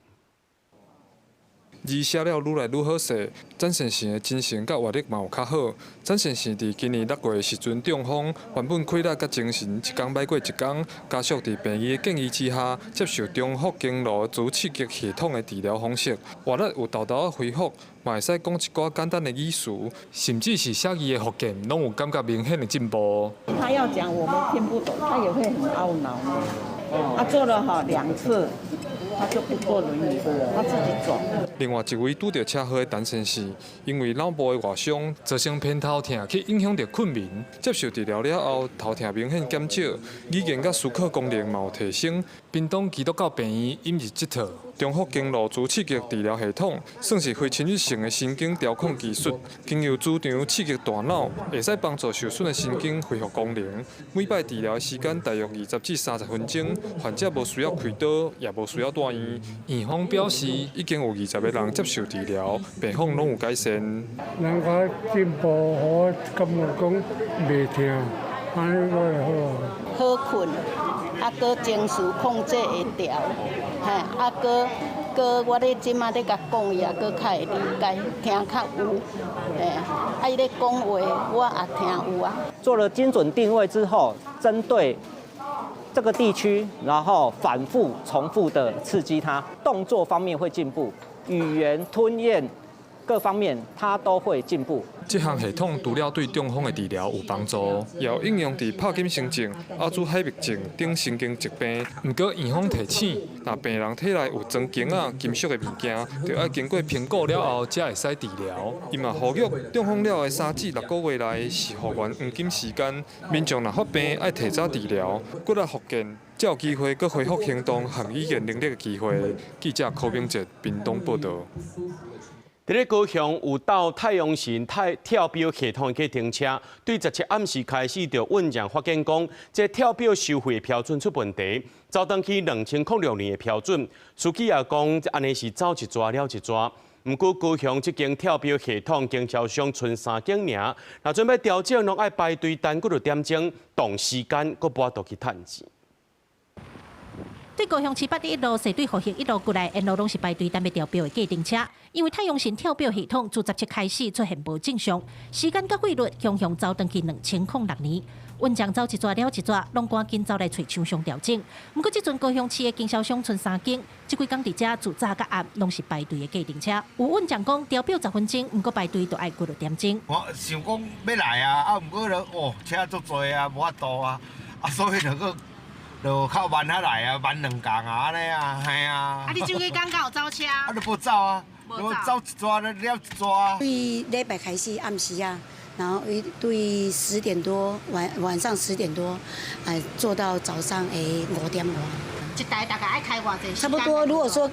字寫了愈來愈好勢，展先生的精神佮活力嘛有較好。展先生佇今年6月的時陣中風，原本氣力佮精神一工䆀過一工，家屬佇病醫的建議之下，接受中福經顱磁刺激系統的治療方式，活力有沓沓仔恢復，嘛會使講一寡簡單的語詞，甚至是寫字的復健，攏有感覺明顯的進步。他要講我們聽不懂，他也會很懊惱。他做了哈2次。他就不坐輪椅，他自己走。另外一位拄著車禍的陳先生，因為腦部的外傷，造成偏頭痛，去影響著睏眠。接受治療了後，頭痛明顯減少，語言佮思考功能嘛有提升。屏東基督教病院引入這套中福經顱磁刺激治療系統，算是非侵入性的神經調控技術，經由磁場刺激大腦，會使幫助受損的神經恢復功能。每擺治療的時間大約20至30分鐘，患者無需要開刀，也無需要住院。院方表示，已經有20個人接受治療，病況攏有改善。人較進步，我感覺講袂痛，按呢我會好。好睏，啊，閣情緒控制會調，嘿，啊，閣閣我咧這馬咧共講，伊也閣較會理解，聽較有，嘿，啊，伊咧講話，我也聽有啊。做了精準定位之後，針對這個地區，然後反覆重複的刺激它，動作方面會進步，語言吞嚥各方面它都會進步。這項系統除了對中風的治療有幫助，也有應用佇帕金森症、阿茲海默症等神經疾病。毋過院方提醒，若病人體內有裝弓仔、金屬的物件，就愛經過評估了後，才會使治療。伊嘛呼籲，中風了的3至6個月內是復原黃金時間，民眾若發病愛提早治療，骨力復健，才有機會閣恢復行動和語言能力的機會。記者柯明哲屏東報導。佇咧高雄有鬥太陽神太跳錶系統的計程車，對17暗時開始就運將發現講，這跳錶收費的標準出問題，走轉去2006年的標準。司機也講，按呢是走一逝了一逝。毋過高雄這間跳錶系統經銷商賰3間爾，若準備調整，攏愛排隊等幾落點鐘，同時間閣無法度去趁錢。對高雄市81路、西對復興一路過來，沿路攏是排隊等欲調錶的計程車。因為太陽神跳錶系統自17開始出現無正常，時間佮費率雄雄走轉去2006年。運將走一逝了一逝，攏趕緊走來揣廠商調整。毋過這陣高雄市的經銷商賰3間，這幾工佇遮自早到暗攏是排隊的計程車。有運將講調錶10分鐘，毋過排隊就愛幾落點鐘。我想講欲來啊，啊，毋過就哦車足濟啊，無法度啊，啊，所以就閣。就較慢仔來啊，慢2工啊，按呢啊，嘿啊。啊，你這幾工敢有走車？啊，都無走啊，無走一逝了一逝啊。對禮拜開始暗時啊，然後對10點多晚上10點多，做到早上5點外。一台大概愛開偌濟？差不多，如果說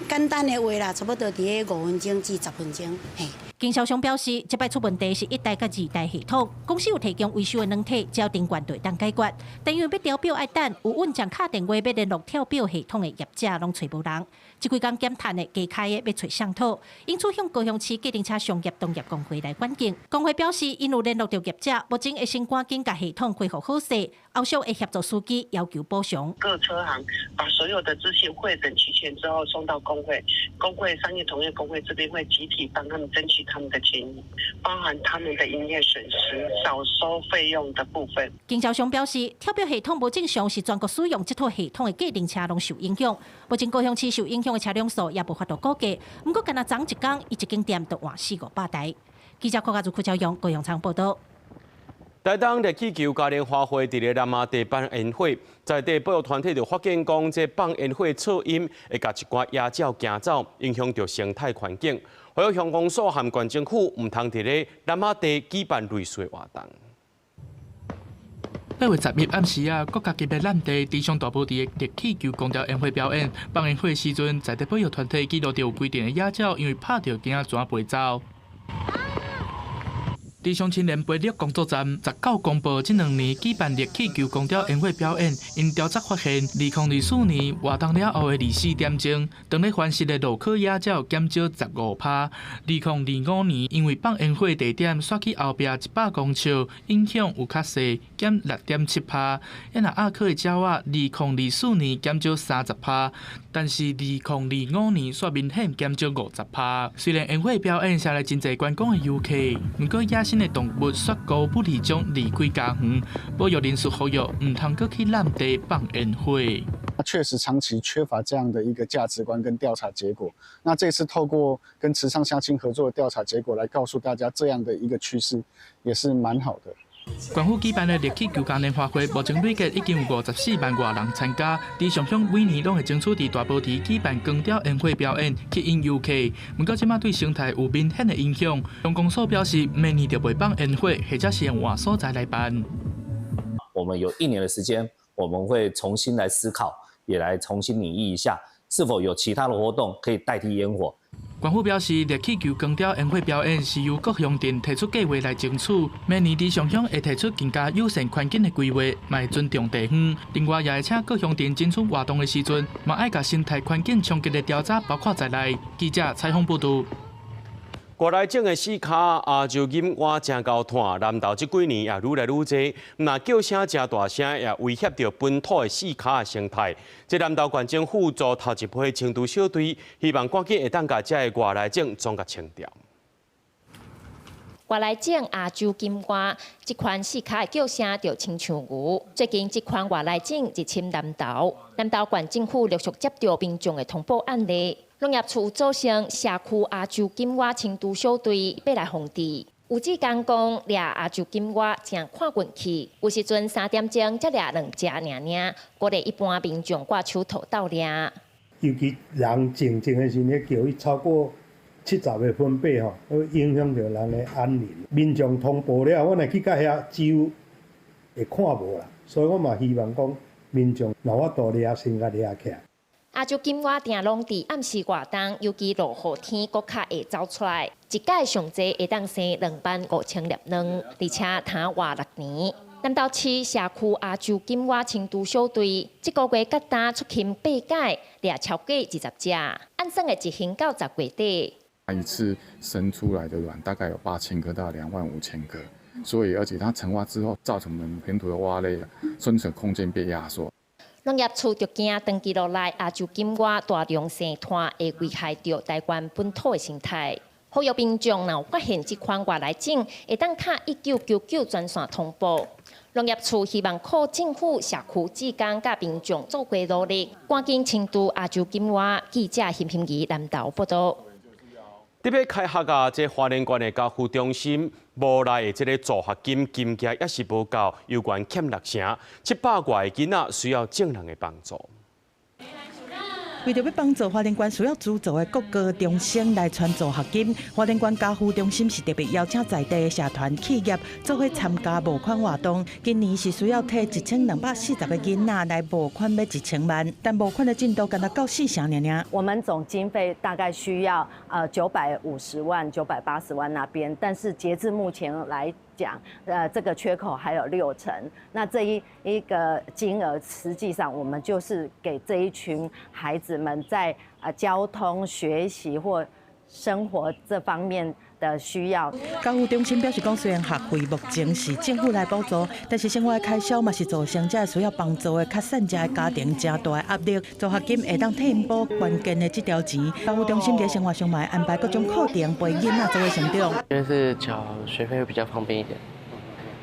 簡單的話啦，差不多佇咧5分鐘至10分鐘。嘿。經銷商表示，這擺出問題是1代佮2代系統，公司有提供維修的軟體，只要登關就會當解決。但因為欲調錶愛等，有運將敲電話欲聯絡跳錶系統的業者攏揣無人。這幾工減趁的加開的欲揣誰討，因此向高雄市計程車商業同業公會來反映。公會表示，𪜶有聯絡著業者，目前會先趕緊共系統恢復好勢，後續會協助司機要求補償。各車行把所有的資訊彙整齊全之後，送到公會，公會商業同業公會這邊會集體幫他們爭取他們的權益，包含他們的營業損失、少收費用的部分。經銷商表示，跳錶系統無正常，是全國使用這套系統的計程車攏受影響。目前高雄市受影響的車輛數也無法度估計，毋過干焦昨一工，伊一間店就換4、500台。記者郭家如、柯昭陽高雄場報道。台東熱氣球嘉年華會佇咧南麻地辦煙火，在地保育團體就發現講，這放煙火噪音會共一寡野鳥驚走，影響著生態環境。呼籲鄉公所和縣政府毋通佇咧南麻地舉辦類似活動。8月10日暗時啊，國家級的濫地池上大坡地的熱氣球光雕煙火表演，放煙火時陣，在地保育團體記錄著有規陣的野鳥，因為拍著驚怎飛走。池上青年培育工作站19公布，這兩年舉辦熱氣球光雕煙火表演，𪜶調查發現，2024年活動了後的24點鐘，當咧繁殖的鷺科野鳥減少15%。2025年因為放煙火地點煞去後壁100公尺，影響有較細，減6.7%。抑若鴨科的鳥仔，2024年減少30%，但是2025年煞明顯減少50%。雖然煙火表演帶來真濟觀光的遊客，毋過野生的動物煞孤不離種離開家園，保育人士呼籲毋通閣去濫地放煙火。那確實長期缺乏這樣的一個價值觀跟調查結果。那這次透過跟池上鄉親合作的調查結果來告訴大家這樣的一個趨勢，也是蠻好的。縣府舉辦的熱氣球嘉年華會，目前累計已經有54萬外人參加。池上鄉每年攏會爭取佇大坡池舉辦光雕煙火表演，吸引遊客。毋過這馬對生態有明顯的影響。鄉公所表示，明年就袂放煙火，或者是用換所在來辦。我們有一年的時間，我們會重新來思考，也來重新擬議一下，是否有其他的活動可以代替煙火。縣府表示，熱氣球光雕煙火表演是由各鄉鎮提出計劃來爭取，明年池上鄉會提出更加友善環境的規劃，嘛會尊重地方。另外，也會請各鄉鎮爭取活動的時陣，嘛愛共生態環境衝擊的調查包括在內。記者採訪報導。外來種的四跤亞洲金蛙誠𠢕湠，南投這幾年也愈來愈濟，若叫聲誠大聲，也威脅著本土的四跤的生態。這南投縣政府組頭一批清除小隊，希望趕緊會當共這个外來種總共清掉。外來種亞洲金蛙，這款四跤的叫聲就親像牛。最近這款外來種入侵南投，南投縣政府陸續接著民眾的通報案例。農業處組成社區亞洲金蛙清除小隊，欲來防治。有志工講，掠亞洲金蛙誠看運氣，有時陣3點鐘才掠兩隻爾爾，鼓勵一般民眾掛手套鬥掠。尤其人靜靜的時陣，叫伊超過70個分貝吼，會影響著人的安寧。民眾通報了，我若去到遐，只有會看無啦，所以我嘛希望講，民眾若有法度掠，先共掠起來。亞洲金蛙定攏佇暗時活動，尤其落雨天，閣較會走出來。一屆上濟會當生25,000粒卵，而且通活6年。南投市社區亞洲金蛙清除小隊，這個月佮今出勤八擺，掠超過20隻，按算會執行到10月底。一次生出來的卵大概有8000顆到25,000顆，所以而且它成蛙之後，造成我們本土的蛙類生存空間被壓縮。農業處就驚長期落來，亞洲金蛙大量生湠會危害著台灣本土的生態。呼籲民眾若有發現這款外來種，會當敲1999專線通報。農業處希望靠政府、社區志工佮民眾做伙努力，趕緊清除亞洲金蛙。記者邢欣儀南投報導。特別開學啊！這花蓮縣的家扶中心無來的這个助學金金額猶是無夠，猶原欠6成，700外个囡仔需要眾人的幫助。為著欲幫助花蓮縣需要資助的國高中生來傳助學金，花蓮縣家扶中心是特別邀請在地的社團企業做伙參加募款活動。今年是需要提1240個囡仔來募款，欲1000萬，但募款的進度干焦到4成爾爾。我們總經費大概需要950萬、980萬那邊，但是截至目前來講，這個缺口還有6成。那這一個金額，實際上我們就是給這一群孩子們在交通、學習或生活這方面的需要。家扶中心表示講，雖然學費目前是政府來補助，但是生活的開銷嘛是造成這需要幫助的較散者的家庭誠大的壓力。助學金會當替𪜶補關鍵的這條錢。家扶中心佇生活上嘛會安排各種課程陪囡仔做伙成長。因為是繳學費會比較方便一點，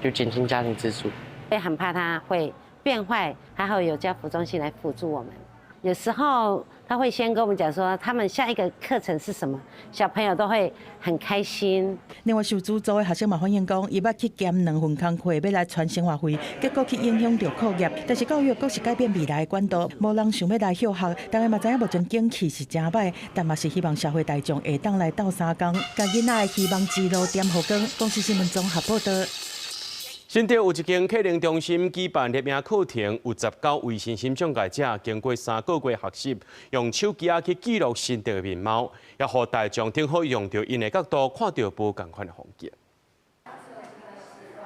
就減輕家庭支出。會很怕他會變壞，還好有家扶中心來輔助我們。有時候他會先跟我們講說，他們下一個課程是什麼，小朋友都會很開心。另外受資助的學生嘛反映講，伊捌去兼兩份工課，欲來傳生活費，結果去影響著課業。但是教育閣是改變未來的管道，無人想欲來休學。大家嘛知影目前景氣是誠䆀，但嘛是希望社會大眾會當來鬥相共，共囡仔的希望之路點予光。公視新聞綜合報導。新竹有一間啟能中心舉辦攝影課程，有19位身心障礙者經過3個月學習，用手機仔去記錄新竹的面貌，也予大眾頂好用著𪜶的角度看著無仝款的風景。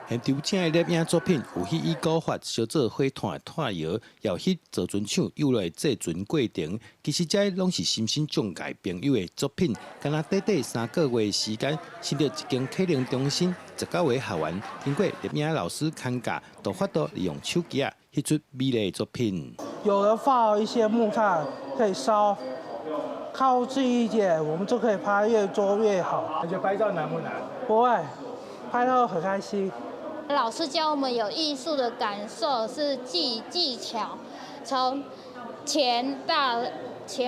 現場請的攝影作品有翕以古法燒做火炭的炭窯，也有翕造船廠幼來製船過程。其實這攏是身心障礙朋友的作品。敢若短短3個月的時間，新竹一間啟能中心19個學員，經過攝影老師牽教，都有法度利用手機仔翕出美麗的作品。有人放一些木炭可以燒，靠近一點，我們就可以拍越多越好。而且拍照難不難？不會，拍到很開心。老師教我們有藝術的感受，是技巧，從前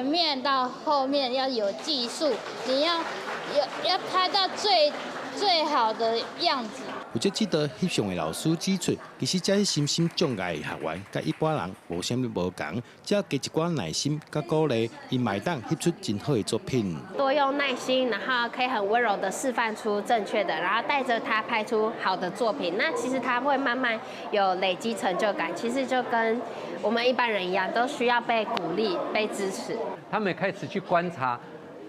面到後面要有技術，你要有要拍到最最好的樣子。負責指導翕相的老師指出，其實這些身心障礙的學員，佮一般人無啥物無仝，只要加一寡耐心佮鼓勵，𪜶嘛會當翕出真好的作品。多用耐心，然後可以很溫柔的示範出正確的，然後帶着他拍出好的作品。那其實他會慢慢有累積成就感。其實就跟我們一般人一樣，都需要被鼓勵、被支持。他們開始去觀察，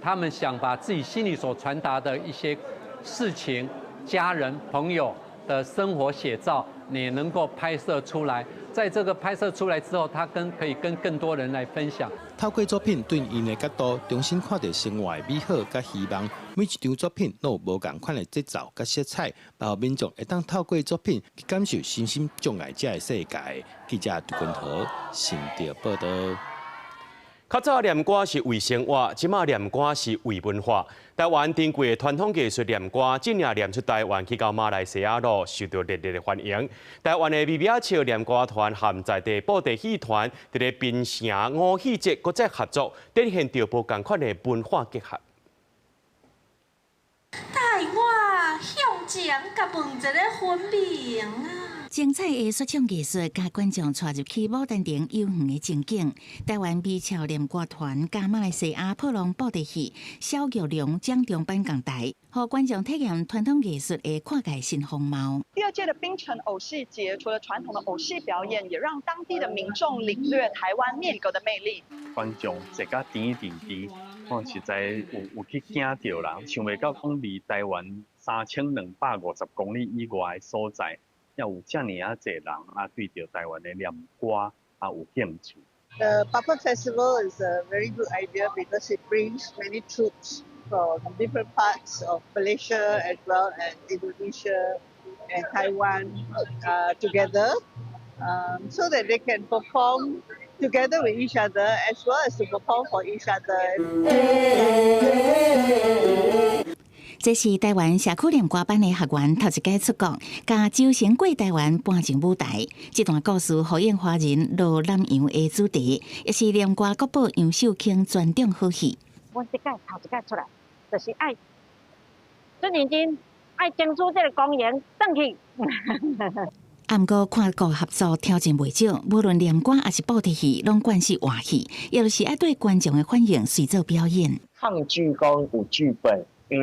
他們想把自己心裡所傳達的一些事情、家人、朋友的生活寫照，你能夠拍攝出來。在這個拍攝出來之後，他可以跟更多人來分享。透過作品對𪜶的角度，重新看著生活的美好佮希望。每一張作品攏有無仝款的節奏佮色彩，包括民眾會當透過作品去感受身心障礙者的世界。記者杜君豪新竹報導。較早念歌是為生活，這馬念歌是為文化。台灣珍貴的傳統藝術念歌，這領念出台灣去到馬來西亞囉，受著熱烈的歡迎。台灣的微微仔笑念歌團和在地布袋戲團，佇咧檳城五戲節閣再合作，展現著無仝款的文化結合。帶我向前，共問一個分明啊！精彩的說唱藝術，共觀眾帶入去牡丹亭遊園的情景。台灣微笑念歌團佮馬來西亞破浪布袋戲小玉龍掌中版仝台，予觀眾體驗傳統藝術的跨界新風貌。第二屆的檳城偶戲節，除了傳統的偶戲表演，也讓當地的民眾領略台灣念歌的魅力。觀眾坐甲甜甜甜，我實在有去驚著啦，想袂到講離台灣3250公里以外的所在，猶有遮爾仔濟人啊，對著台灣的念歌啊有興趣。 The Puppet Festival is a very good idea because it brings many troupes from different parts of Malaysia as well as Indonesia and Taiwan together, so that they can perform together with each other as well as to perform for each other. 這是台灣社區念歌班的學員頭一擺出國，共周成過台灣搬上舞台。這段故事呼應華人落南洋的主題，也是念歌國寶楊秀卿傳統好戲。阮這擺頭一擺出來，就是愛真認真，愛爭取這個光榮轉去。啊，毋過跨國合作挑戰袂少，無論念歌抑是布袋戲，攏慣是活戲，也就是愛對觀眾的反應隨做表演。抗拒講有劇本，因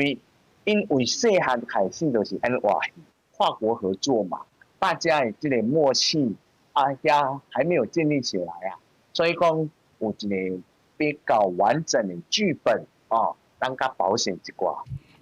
為細漢開始就是按呢活戲，跨國合作嘛，大家的這個默契啊，遐還沒有建立起來啊，所以講有一個比較完整的劇本哦，咱較保險一寡。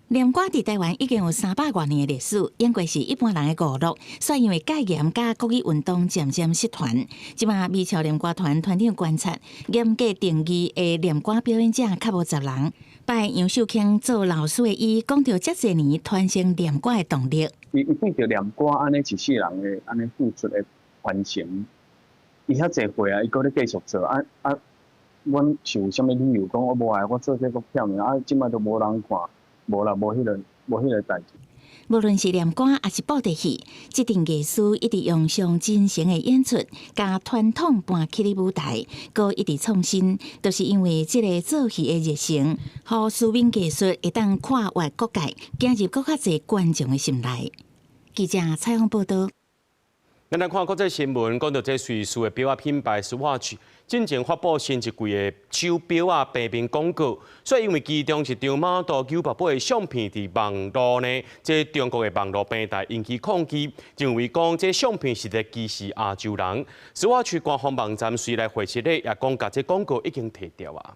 念歌佇台灣已經有300外年的歷史，演過是一般人的娛樂，煞因為戒嚴佮國語運動漸漸失傳。這馬微笑念歌團團長觀察，嚴格定義的念歌表演者較無10人。拜楊秀卿做老師的伊，講著遮濟年傳承念歌的動力。伊對著念歌按呢一世人的按呢付出的傳承，伊遐濟歲啊，伊閣咧繼續做啊啊！阮是有啥物理由講我無愛我做這閣徛呢？啊，這擺都無人看。無啦，無彼個代誌。無論是念歌抑是布袋戲，這陣藝師一直用上真誠的演出，共傳統搬起咧舞台，閣一直創新，就是因為這个做戲的熱誠，予書面藝術會當跨越國界，進入閣較濟觀眾的心內。記者採訪報導。咱來看國際新聞，講到這瑞士的錶仔品牌 Swatch，進前發布新一季的手錶仔平面廣告，所以因為其中一張 model 揪腹的相片佇網路呢，這中國的網路平台引起抗議，認為講這相片是咧歧視亞洲人。Swatch 官方網站隨來回釋咧，也講共這廣告已經提掉啊。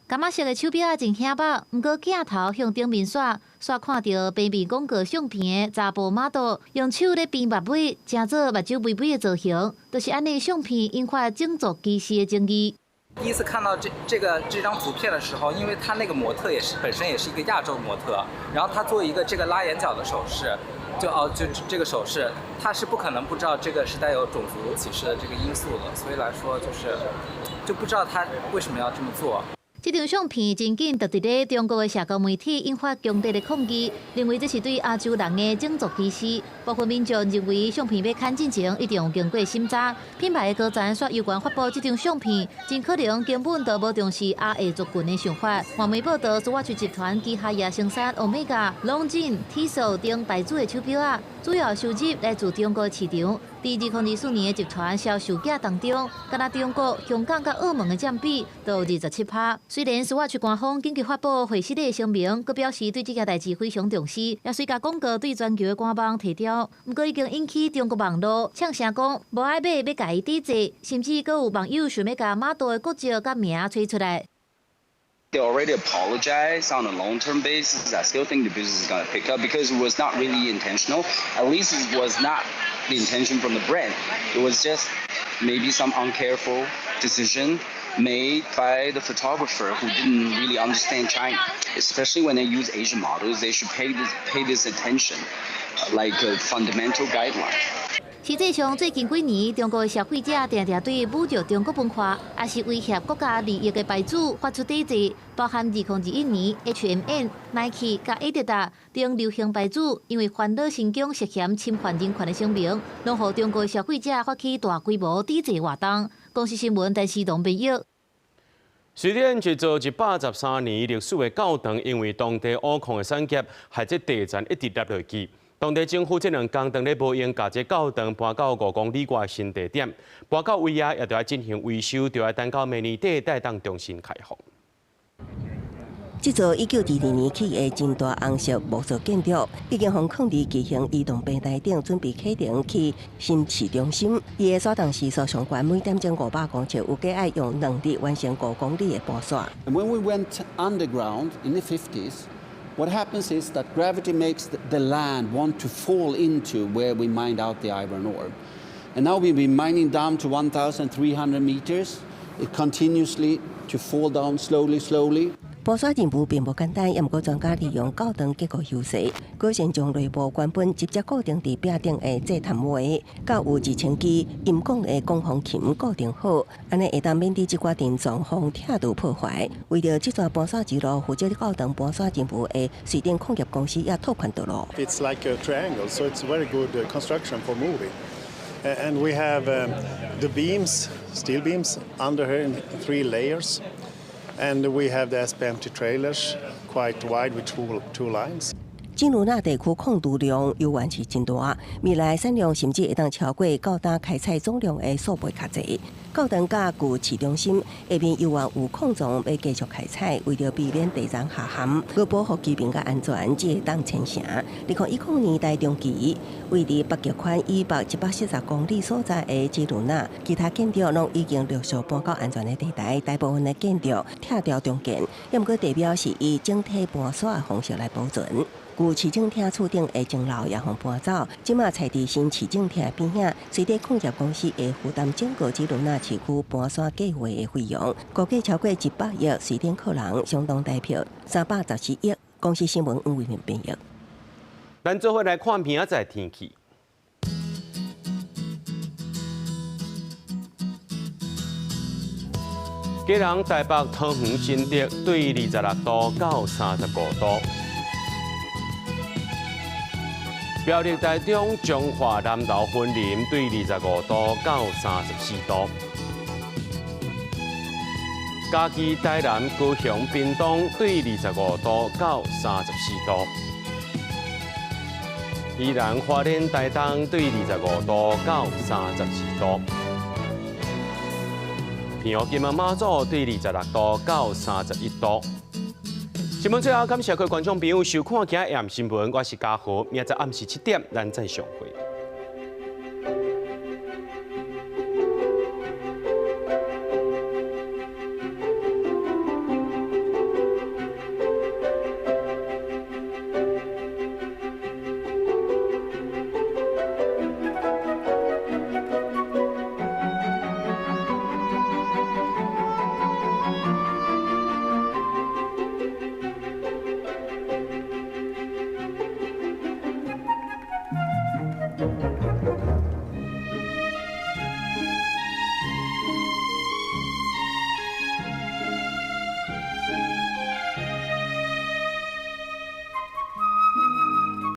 柑仔色的手錶仔真顯目，毋過鏡頭向頂面紲，煞看著平面廣告相片的查埔 model 用手咧邊目尾，成做目睭微微的造型，就是按呢相片引發種族歧視的爭議。第一次看到這張圖片的時候，因為他那個模特也是本身也是一個亞洲模特，然後他做一個這個拉眼角的手勢，就哦就這個手勢，他是不可能不知道這個是帶有種族歧視的這個因素的，所以來說就是就不知道他為什麼要這麼做。這張相片真緊就佇咧中國的社交媒體引發強烈的抗議，認為這是對亞洲人的種族歧視。部分民眾認為相片欲刊進前一定有經過審查，品牌的高層煞有權發布這張相片，真可能根本就無重視亞裔族群的想法。外媒報導，蘇瓦區集團旗下也生產歐米茄、龍井、Tissot 等牌子的手錶仔，主要收入來自中國市場。佇2024年的集團銷售額當中，敢若中國、香港佮澳門的佔比都有27%。雖然蘇瓦區官方緊急發布會失的聲明，閣表示對這件代誌非常重視，也隨共廣告對全球的官網提掉。毋過已經引起中國網路嗆聲講無愛買，欲共伊抵制，甚至閣有網友想欲共 model 的國籍佮名揣出來。 They already apologized on a long-term basis. I still think the business is going to pick up because it was not really intentional. At least it was not the intention from the brand. It was just maybe some uncareful decision made by the photographer who didn't really understand China. Especially when they use Asian models, they should pay this attention, like a fundamental guideline. 實際上，最近幾年，中國的消費者定定對侮辱中國文化，抑是威脅國家利益的牌子發出抵制，包含2021年 H&M、Nike 佮愛迪達等流行牌子，因為煩惱新疆涉嫌侵犯人權的聲明，攏予中國消費者發起大規模抵制活動。公視新聞電視東編譯。瑞典一座113年歷史的教堂，因為當地烏礦的產業，害這地層一直凹落去。當地政府這兩工當咧無閒，共這教堂搬到5公里外新地點，搬到位啊，也著愛進行維修，著愛等到明年底才當重新開放。這座1922年起的真大紅色木造建築，已經予囥佇巨型移動平台頂，準備啟程去新市中心。伊的徙動時速上懸每點鐘500公尺，預計愛用2日完成5公里的搬徙。 And when we went underground in the 50s, what happens is that gravity makes the land want to fall into where we mined out the iron ore. And now we've been mining down to 1,300 meters. It continuously to fall down slowly, slowly. 搬徙任務並無簡單，毋過專家利用教堂結構優勢，改善將內部原本直接固定佇壁頂的祭壇畫，佮有2000支音管的管風琴固定好，按呢會當免佇這寡沉重予拆除破壞。為著這逝搬徙之路，負責教堂搬徙任務的瑞典礦業公司也拓寬道路。 It's like a triangle, so it's very good construction for moving. And we have the beams, steel beams, under here in three layers. And we have the SPMT trailers, quite wide with two lines. 吉魯納地區礦儲量猶原是真大，未來產量甚至會當超過到今開採總量的數倍較濟。教堂佮舊市中心下面猶原有礦藏欲繼續開採，為著避免地層下陷，閣保護居民的安全，才會當遷城。2010年代中期，位佇北極圈以北140公里所在的吉魯納，其他建築攏已經陸續搬到安全的地帶，大部分的建築拆掉重建，毋過地標是以整體搬徙的方式來保存。舊市政廳厝頂的鐘樓也予搬走，這馬設佇新市政廳邊仔。瑞典礦業公司會負擔整個吉魯納市區搬徙計劃的費用，估計超過100億瑞典克朗，相當台幣314億。公視新聞黃偉明編譯。咱做伙來看明仔載天氣。基隆、台北、桃園、新竹對26度到35度。苗栗台中彰化南投雲林對25度到34度。嘉義台南高雄屏東對25度到34度。宜蘭花蓮台東對25度到32度。澎湖金門馬祖對26度到31度。新聞最後感謝各位觀眾朋友收看今日暗新聞，我是嘉豪，明仔載暗時7點，咱再相會。